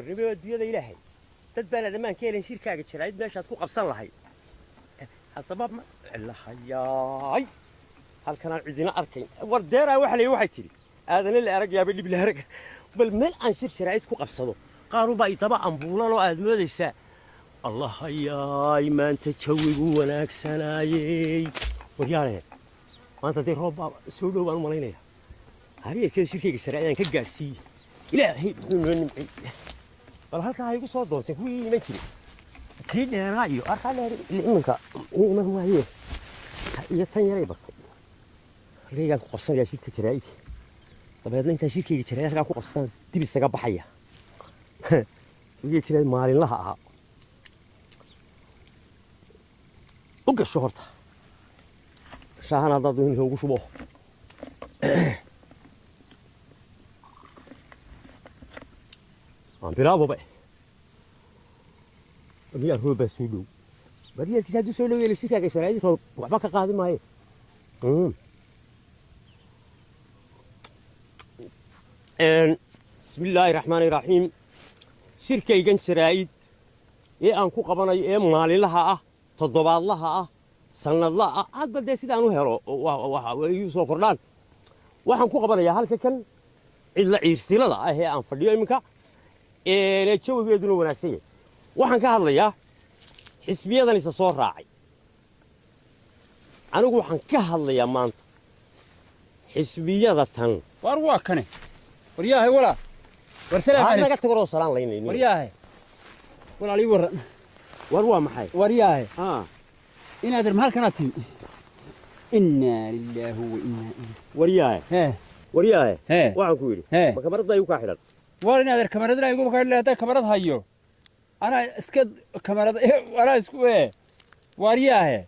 Warnimo adduunyada Ilaahay dad baan adamaan ka helin shirkaaga jaraa'id meeshaad ku qabsan lahayd. Haddaba ma lahayaay halkanaan cidina arkayn. War deeraa waxa la waxay tidhi aadana la arag yaaba dhib la arag. Bal meel aan shir jaraa'id ku qabsado qaarunbaa idaba ambuulaloo aad moodaysaa. Allah hayaay, maanta jawigu wanaagsanaayey. Waryaale, maanta dee roob baa soo dhow baan u malaynaya. Hariyarkeeda shirkayga jaraa'id aan ka gaadhsiiyey. Ilaahay muxuu noo nimcay. Bal halkaa ha igu soo doontay kuwii iman jiray, kii dheeraa iyo arkaa dheer iminka ii iman waaye iyo tan yaray bartay. Halkaygaan ku qabsanayaa shirka jaraa'id, dabeedna intaan shirkayga jaraa'id halkaa ku qabsataan dib isaga baxaya. Shirkayga jaraa'id maalinlaha ahaa u gasho horta shaahan haddaad doonaysa ugu shubo. Aan bilaaboba miyaa roob baa soo dhow. Baryarkiisa hadduu soo dhow yeelo shirkaaga jaraa'id roob waxba ka qaadi maayo. Bismi illaahi raxmaani raxiim. Shirkaygan jaraa'id ee aan ku qabanayo ee maalinlaha ah, toddobaadlaha ah, sannadlaha ah, hadba dee sidaan u helo igu soo kordhaan, waxaan ku qabanayaa halka kan cidla ciirsilada ah ee aan fadhiyo iminka ee jawigeeduna wanaagsan yahay. Waxaan ka hadlayaa xisbiyadan isa soo raacay. Anigu waxaan ka hadlayaa maanta xisbiyada tan. War waa kane, waryaahay walaa, war salaam waxaad calaykum. Naga tagoroo salaan laynaynin. Waryaahay walaal, ii warran. War waa maxay? Waryaahay, haa, inaadan ma halkanaad timi? Innaa lilaahi wa innaa ilayhi. Waryaahe. Hee. Waryaahe. Hee. Waxaan ku yidhi, Hee. ma kamarada igu kaa xidhan? War inaadan kamaradina igu kaadhle, haddaan kamarad hayo anaa iska kamarad anaa isku ee. Waryaahe,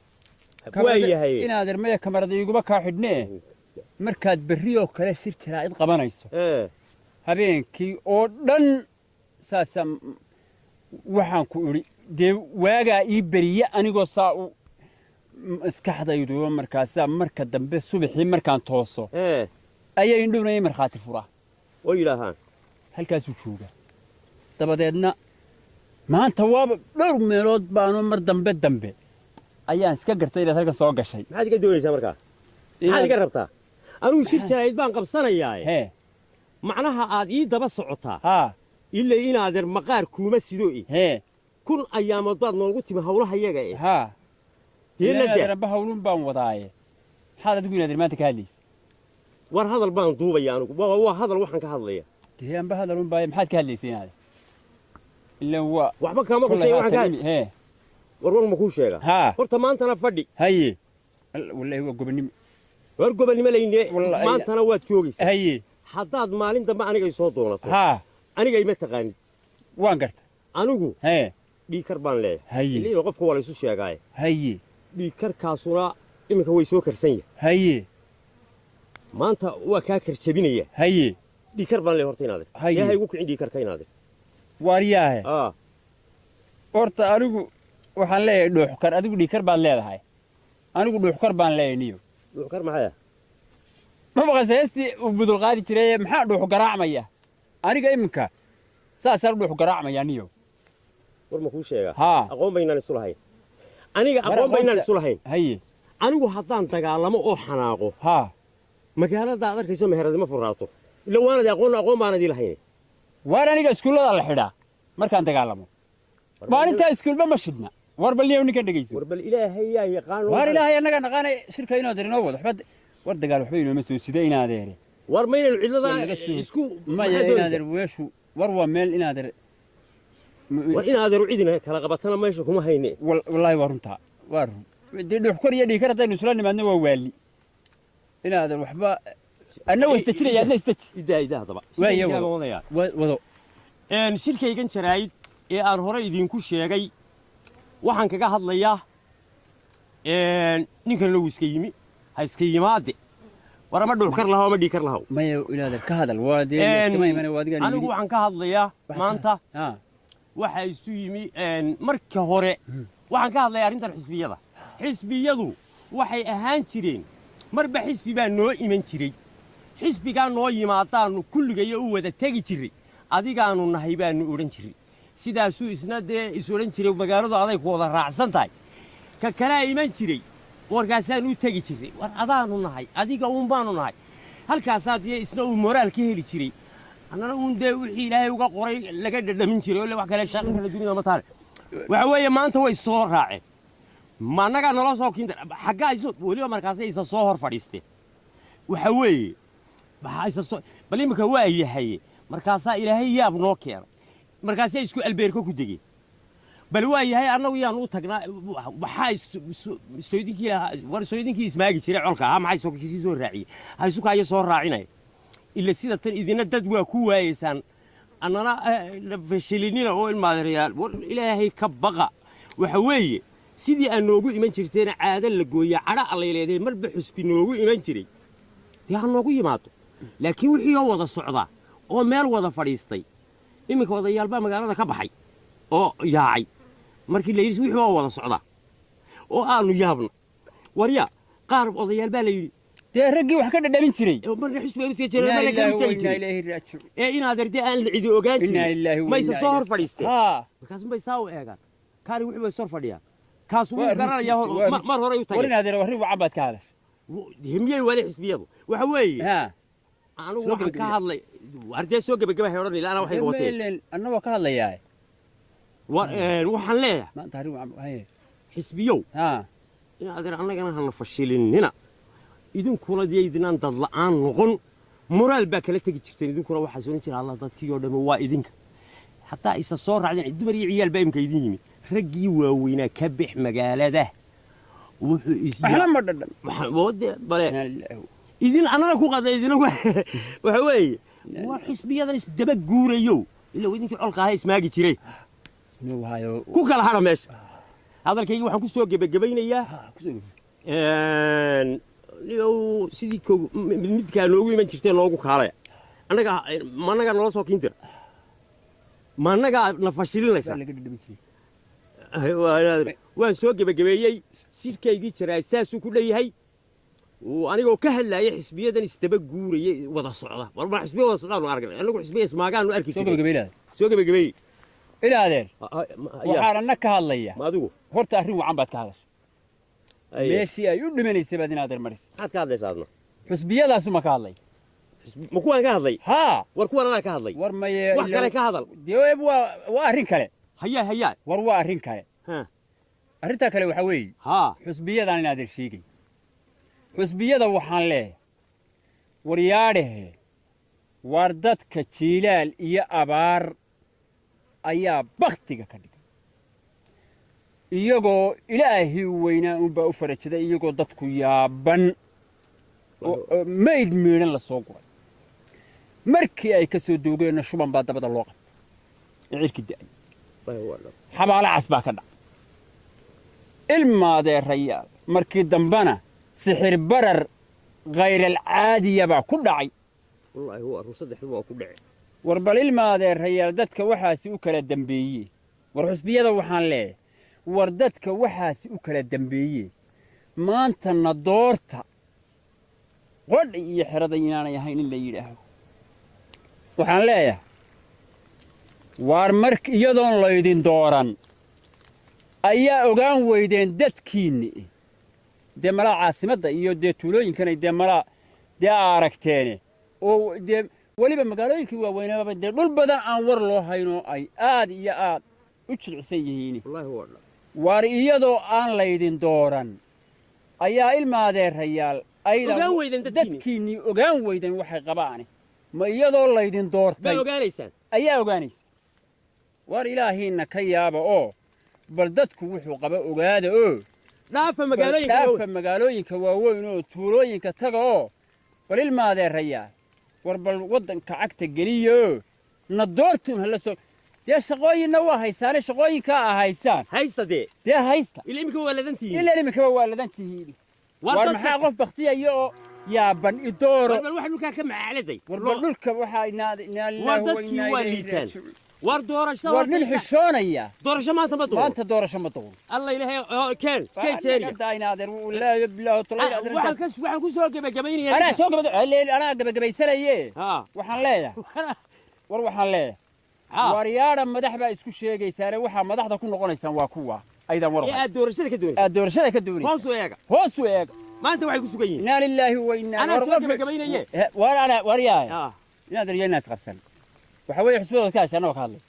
waa yahay. Inaadan maya kamarada iguma kaa xidhnee, markaad berri oo kale shir jaraa'id qabanayso ee habeenkii oo dhan saasaa waxaan ku idhi dee waagaa ii beriye anigoo saa u maskaxdaydu markaasaa marka dambe subaxii markaan tooso ee ayaa indhowna ii markhaati furaa oo yidhaahaan halkaasuu joogaa. Dabadeedna maanta waaba dhowr meelood baanu mar dambe ayaan iska gartay inaad halkan soo gashay. Maxaad iga doonaysaa markaa? Maxaad iga rabtaa? Anigu shir jaraa'id baan qabsanayaa. Hee. Macnaha aad ii daba socotaa haa ila inaadeer maqaar kuuma sido i hee 1000 ayaamood baad noogu timi hawlaha yaga e haa dee la daa. Inaadeer amba hawlun baan wadaaye, maxaad adigu inaadeer maanta ka hadlaysa? War hadal baan duubaya anigu, waa hadal waxaan ka hadlaya. Dee amba hadalun baaye, maxaad ka hadlaysa inaade ilan waa waxba kaama kullay qusay waxaan haatan ka imi hee. War war ma kuu sheegaa? Haa. Horta maantana fadhi. Haye, wallaahi waa gobonnimo. War gobonnimo layne. Wallaahi. Maantana waad joogaysaa. Haye. Haddaad maalin dambe aniga i soo doonato, haa, aniga ima taqaanid. Waan garta. Anigu hee dhiigkar baan leeyahay. Haye. Ilaa qofka waa laysu sheegaaye. Haye. Dhiigkarkaasuna iminka way soo karsan yahay. Haye. Maanta waa kaa karjabinaya. Haye. Dhiigkar baan leeyahay horta inaadeer. Haye. Yaa ha igu kicin dhiigkarka inaadeer. Waaryaahe, aa horta anigu waxaan leeyahay dhuuxkar, adigu dhiigkar baad leedahay, anigu dhuuxkar baan leeyahay niyo. Dhuuxkar maxay ah? Ma maqashay heestii uu budul qaadi jiray? Maxaa dhuux garaacmaya? Aniga iminka saasaan dhuux garaacmaya niyo. War ma kuu sheegaa? Haa. Aqoon baynaan isu lahayn aniga. War aqoon baynaan aqoonta- isu lahayn. Haye. Anigu haddaan dagaalamo oo xanaaqo, haa, magaalada aad arkayso meheradima furaato ila waanad aqoon, aqoon baanad ii lahayn. Waar aniga iskuullada la xidhaa markaan dagaalamo, maalintaa iskuulba ma shidna. War bal niyow ninkan dhegeyso. War bal Ilaahay yaa yaqaan. Waar Ilaahay annaga naqaanay, shirka inoodeer inoo wado waxba. War dagaal waxba inooma soo sida inaadeere. War maynaynu cidlada War laga soo- isku maya maxaad doonaysaa? Inaadeer weeshu war waa meel inaadeer. War inaadeeru cidina kala qabatana meesha kuma hayne. Wallaahi waa runtaa, waa run. Dee dhuuxkor iyo dhiikar haddaynu isla nimaadno waa waali inaadeer. Waxba adna waa isdejinaya, adna isdeji. Idaa idaa haddaba. Waa Shirkaygaa iyago. baan wadayaa. Wado. Shirkaygan jaraa'id ee aan hore idinku sheegay waxaan kaga hadlayaa ninkan low iska yimi ha iska yimaade. War ama dhuuxkar lahaw ama dhiikar lahaw. Maya inaadeer, ka hadal waa dee iskama imane waa adigaan Anigu yidhi. waxaan ka hadlayaa maanta haa waxa isu yimi marka hore waxaan ka hadlayaa arrintan xisbiyada. Xisbiyadu waxay ahaan jireen marba xisbi baa noo iman jiray, xisbigaa noo yimaadaannu kulligayo u wada tegi jirray. Adigaanu nahay baanu odhan jiray. Sidaasuu isna dee is odhan jiray, magaaladu aday ku wada raacsan tahay. Ka kalaa iman jiray, warkaasaan u tegi jiray, war adaanu nahay, adiga uun baanu nahay. Halkaasaa dee isna uu moraal ka heli jiray, annana uun dee wixii Ilaahay uga qoray laga dhadhamin jiray oo wax kale shaqo kale dunida ma taale. Waxa weeye maanta way soo raaceen, ma annagaa naloo soo kiinta xaggaa isu weliba markaasay isa soo hor fadhiisteen. Waxa weeye maxaa isa soo bal iminka waa yahay, markaasaa Ilaahay yaab noo keenay, markaasay isku albeerko ku degeen. Bal waa yahay, annagu yaan u tagnaa? Waxaa sooydinkii lahaa, war sooydinkii ismaagi jiray colka ahaa, maxay soo kisii soo raaciyey? Ha isu kaayo soo raacinaya ila sida tan idina dad waa ku waayeysaan, annana fashilinina oo ilmaadeerayaal, war Ilaahay ka baqa. Waxa weeye sidii aad noogu iman jirteena caado la gooya cadho allay leedahay, marba xusbi noogu iman jiray dee ha noogu yimaado, laakiin wixii oo wada socda oo meel wada fadhiistay. Iminka odayaal baa magaalada ka baxay oo yaacay markii la yidhi wixii oo wada socda oo aanu yaabna. Warya qaar odayaal baa la yidhi dee raggii wax ka dhadhamin jiray oo marna xusbi ay u tegi jireen, Innaa marna kale lilaahi u wa tegi innaa jiray ilayhi raajicuun. Ee inaad erde aan la cidi ogaan Innaa jirin lilaahi wa mayse innaa soo hor ilayhi fadhiisteen. Haa. Markaas bay saa u eegaan, kaani wixii bay sor fadhiyaan, kaasu wuu Waa garanayaa runtiisa, waa mar horey u war tagay. inaad arrin wacan baad ka hadashay. Himiyey waali xisbiyadu waxa weeye haa anigu Soo waxaan ka gebagabaya. hadlay ardee soo gebagabahay odhan ilaa anaa waxay wateen. Anna waa ka hadlayaa. Waxaan leeyahay maanta arrin wacan haye. Xisbiyow, haa inaad annagana hana fashilinina, idinkuna dee idinaan dad la'aan noqon. Moraal baa kala tegi jirteen idinkuna, waxaa soo oran jira Allah dadkii oo dhammi waa idinka. Hataa isa soo raacdeen dumar iyo ciyaal baa imika idin yimid, raggii waaweynaa ka bix magaalada wuxuu is waxna ma dhadham. Bale Innaa lilaahi idin annana ku qada idina waxa weeye war xisbiyadan isdaba guurayo ilaa idinkii colka ahaa ismaagi jiray inuu hayo ku kala hadha meesha. Hadalkaygii waxaan ku soo gebagabaynayaa haa ku soo niyow sidii mid midkaa noogu iman jirtee noogu kaalaya. Annaga ma annagaa noola soo kiin dira? Ma annagaa na fashilinaysa? Baa laga dhadhamin jiray. Waan soo gebagabeeyey sirkaygii jiraa saasuu ku dhanyahay. Anigoo ka hadlaaya xisbiyadan isdaba guuraya wada socda. War ma xisbiya wada socdaanu aragnay annagu? Xisbiya ismaagaanu arki soo jirnay. gabagabaynaada. Soo gebagabeeyey. Ilaadeer, waxaan anna ka hadlaya Ma adigu horta arrin wacan baad ka hadashay. Aye. Meeshii ay u dhimanaysay baad inaad marisay. Maxaad ka hadlaysaa adna? Xusbiyadaasuma ka hadlay. Ma kuwaan ka hadlay? Haa. War kuwan anaa ka hadlay. War maye Wax kale ka hadal. Dee waa arrin kale. Hayaa hayaa. War waa arrin kale. Ha. Arrintaa kale waxaa weeye haa xusbiyadan inaadeer sheegay. Xusbiyada waxaan leeyahay, waryaadhahe, waar dadka jiilaal iyo abaar ayaa baktiga ka dhigay, iyagoo Ilaahii weynaa unbaa u farajaday, iyagoo dadku yaaban oo mayd miidhan la soo guray. Markii ay ka soo doogeenna shuban baa dabada loo qabtay ee cirki da'ay, xabaalo cas baa ka dhacay, ilmaadeerayaal. Markii dambena sixir barar khayral-caadiya baa ku dhacay. Wallaahi waa run, saddexdu waa ku dhacay. War bal ilmaadeerayaal, dadka waxaasi u kala dambeeye. War xusbiyada waxaan leeyahay, war dadka waxaasi u kala dambeeye, maantana doorta qodha iyo xerada inaanay ahayn in la yidhaaho. Waxaan leeyahay, waar mark iyadoon laydin dooran ayaa ogaan weydeen dadkiinni dee malaa caasimadda iyo dee tuulooyinkanay dee malaa dee aragteene oo dee weliba magaalooyinkii waaweynaaba dee dhul badan aan war loo haynoo ay aad iyo aad u jilicsan yihiin. Wallaahi waa dha Waar iyadoo aan laydin dooran ayaa ilmaadeerayaal aydan Ogaan weydeen dadkiinni. Dadkiinnii ogaan weydeen waxay qabaane, ma iyadoo laydin doortay baa ogaanaysaan ayaa ogaanaysa? War Ilaahiinna ka yaaba oo bal dadku wuxuu qaba ogaada oo dhaafa bal magaalooyinka dhaafa waaweyn. Magaalooyinka waaweyn oo tuulooyinka taga oo bal ilmaadeerayaal, war bal waddanka cagta geliya oo na doortuun hala soo dee shaqooyinna waa haysaane, shaqooyinkaa a haysaan haysta dee. Dee haysta. Ila iminka waa ladantihiin. Ilaa iminkaba waa ladan tihiin. War war dadka maxaa qof baktiyaya oo yaaban idooro? War bal waxa dhulkaa ka macaaladay. War bal dhulka waxaa inaa inaa War lilaahi wa dadkii innaa waa ilayhi liitaan. raajicuun. War doorashada War nin xishoonaya doorasho maanta ma dooro. Maanta doorasho ma dooro. Alla Ilaahay oo keen keen jeeriya. Anaa Waxaan ku soo gebagabaynayaa soo gabagab anaa gabagabaysanaye. Haa. Waxaan leeyahay, war waxaan leeyahay Waryaadha madax baa isku sheegaysaane, waxaa madaxda ku noqonaysaan waa kuwa aydan war ee aad doorashada ka doonaysa, aad doorashada ka doonaysa. Hoos u eega, hoos u eega. Maanta waxay ku sugan yihiin. Inaa lilaahi wa innaa. Anaa soo gabagabaynaye. War ana waryaaya inaad eryaynaa isqabsan. Waxa weeye xusbadooda ka hasha annagoo ka hadlay.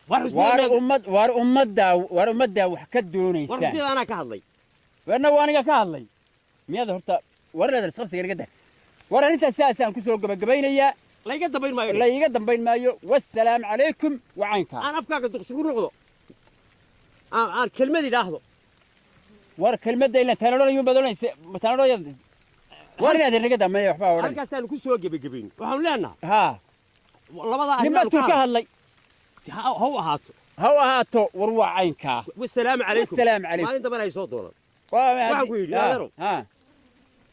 War waar xusbiyada, ummad, waar ummaddaa, waar ummaddaa wax ka war doonaysaan. Xusbiyada anaa ka hadlay. Warna waa aniga ka hadlay. Miyaad horta war inaad isqabsiga naga dah. War arrintaas sidaasaan ku soo gabagabaynayaa. Layga dambayn maayo. La iiga dambayn maayo. Wassalaamu calaykum wacaynkaa. Aan afkaaga duqsi ku noqdo, aan kelmad idhaahdo. War kelmadda ila taanodhanayuun baad odhanaysa taanodhaya. War inaad naga dambeeya waxbaa odhan. Halkaasaanu ku soo gebagabayn. Waxaanu leenahay haa labada arrin ninbaa aanu ka tur ka hadlay. Ha u ahaato. Ha u ahaato. War waa caynkaa. Wasalaamu calaykum. Wassalaamu calaykum. Maalin dambena ay soo doonaan. Waxaan Waxaan ku yidhi, adeerow. Haa.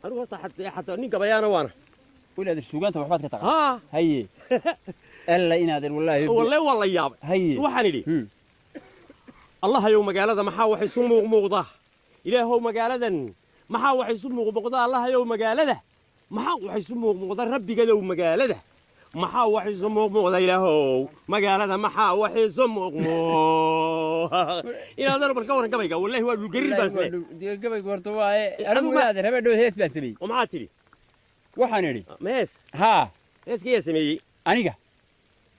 Anigu horta xataa nin gabayaana waana. Inaad suugaanta waxbaad ka taqaan. Haa. Haye, alla inaadan wallaahi. Walle waa la yaabay. Haye. Waxaan idhi, allahayow magaalada maxaa wax isu muuqmuuqda? Ilaahow magaaladan maxaa wax isu muuqmuuqda? Allahayow magaalada maxaa wax isu muuqmuuqda? Rabbigadow magaalada maxaa wax isu muuqmuuqda? Ilaahow magaalada maxaa wax isu muuqmuuq? Inaadan bal ka waran gabayga, wallahi waa dhulgariir baan isle. Dee gabaygu horta waaye anigu Adigu ma- inaadan habeen dhow hees baan sameeyey. Oo maxaa tidhi? Waxaan idhi Mees haa. Heeska yaa sameeyey? Aniga.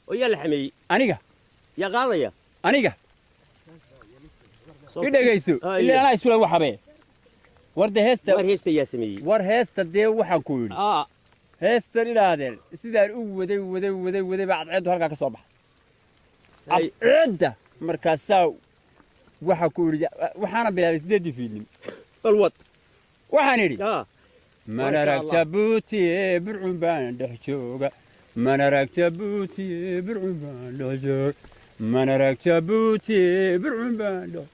Oo yaa la xameeyey? Aniga. Yaa qaadaya? Aniga. I dhegayso. Ah, ilaa iyo. Anaa isula waxabe. War de heesta. War heesta yaa sameeyey? War heesta dee waxaan ku yidhi aa heestan idhaahdeen sidaan u waday waday waday waday baa cadceeddu halkaa ka soo baxay. Cadceedda markaasaa waxaa ku yidhi waxaana bilaabay 8dii fiidnim. Bal wad. Waxaan idhi aa mana Masha rag Allah. Jabuutiye burcun baan dhex jooga, mana rag Jabuutiye burcun baan dhex jooga, mana rag Jabuutiye burcun baan dhex,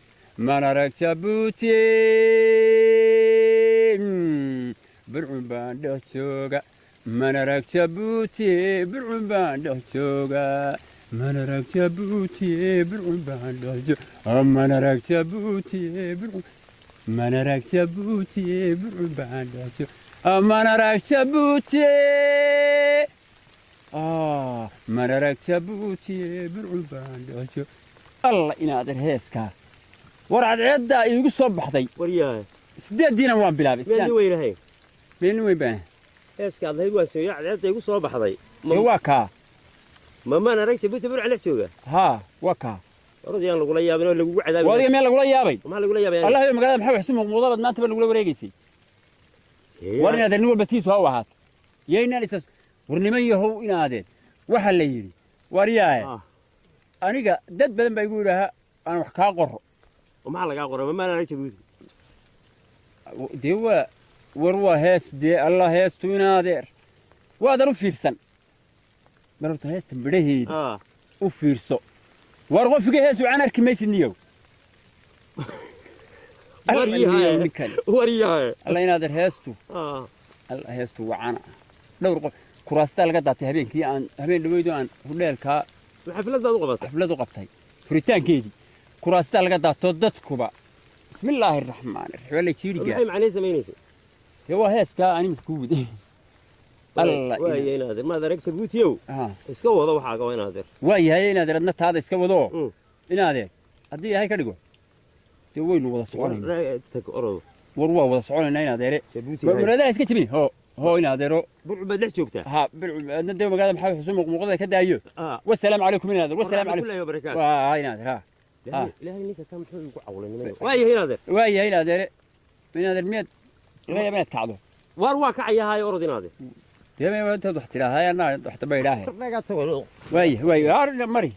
mana rag Jabuutiye burcun baan dhex jooga, mana rag Jabuutiye burcun baan dhex jooga, mana rag Jabuutiye burcun baan dhex jooga, mana rag Jabuutiye burcun, mana rag Jabuutiye burcun baan dhex jooga, mana rag Jabuutiye, mana rag Jabuutiye burcun baan dhex jooga. Alla inaadan heeskaa war cadceeddaa iigu soo baxday. War yaa 8diina waan bilaabay. Meel nin sidaan weynahay. Meel nin weyn baan. Heeska aad lahayd waan sameeyey, cadceedda igu soo baxday. Ee waa kaa. Ma maan arag Jabuuti burca dhex jooga? Haa, waa kaa. Orodayaan lagula yaabin oo lagugu cadaabin. Waa adiga meel lagula yaabay. Maxaa lagula yaabay? Allah yo magaalada maxaa wax isu muuqmuudabaad maanta ba nagula wareegaysay. War inaadeen nin walba tiisu ha u ahaato. Yaynaan isas war niman yahow inaadeen waxaa la yidhi war yaaye. Aniga dad badan baa igu yidhaaha aan wax kaa qoro. Maxaa lagaa qoray? Ma maan arag Jabuuti? Dee waa war waa hees dee allah heestu inaadeer waadan u fiirsan mar horta heesta midhaheeda u fiirso. War qofiga hees wacan arki maysid niyow. Alla niyow ninkan. War yahay. Alla inaadeer heestu alla heestu wacana dhowr qof kuraastaa laga daatay habeenkii aan habeen dhaweydo aan hudheelkaa xaflad baad u qabatay? Xaflad u qabtay furitaankeedii kuraastaa laga daato dadkuba bismillaahi araxmaani raxiim waa la jiirigaa. Maxay macnay samaynaysa? Dee waa heeskaa aan iminka ku waday alla. Waaya inaadeer maad arag Jabuutiyow. Iska wado waxaaga waa inaadeer. Waa yahay inaadeer adna taada iska wado. Inaadeer haddii ilaahay ka dhigo dee waynu wada soconaynaa. Tag orodo. War waa wada soconaynaa inaadeere. Jabuuti. Waraadaha iska jebin hoo hoo inaadeero. Burcu baad dhex joogtaa. Ha bilcu adna dee magaalada maxaa xusu muuqmuuqdada ka daayo. Wasalaamu calaykum inaadeer, wasalaamu calaykum. Waraxmatullaahi wabarakaatu. Waa inaadeer ha. Ilaahay ninka kan muxuu igu cawlay niman? Waayahay inaadeer. Waa yahay inaadeere. Inaadeer miyaad laga yaaba inaad kacdo? Waar waa kacayahay, orod inaadeer. Dee ma intaad wax tidhaahaa anaa wax damba idhaahe. Naga tago. Waaya waaya har mari.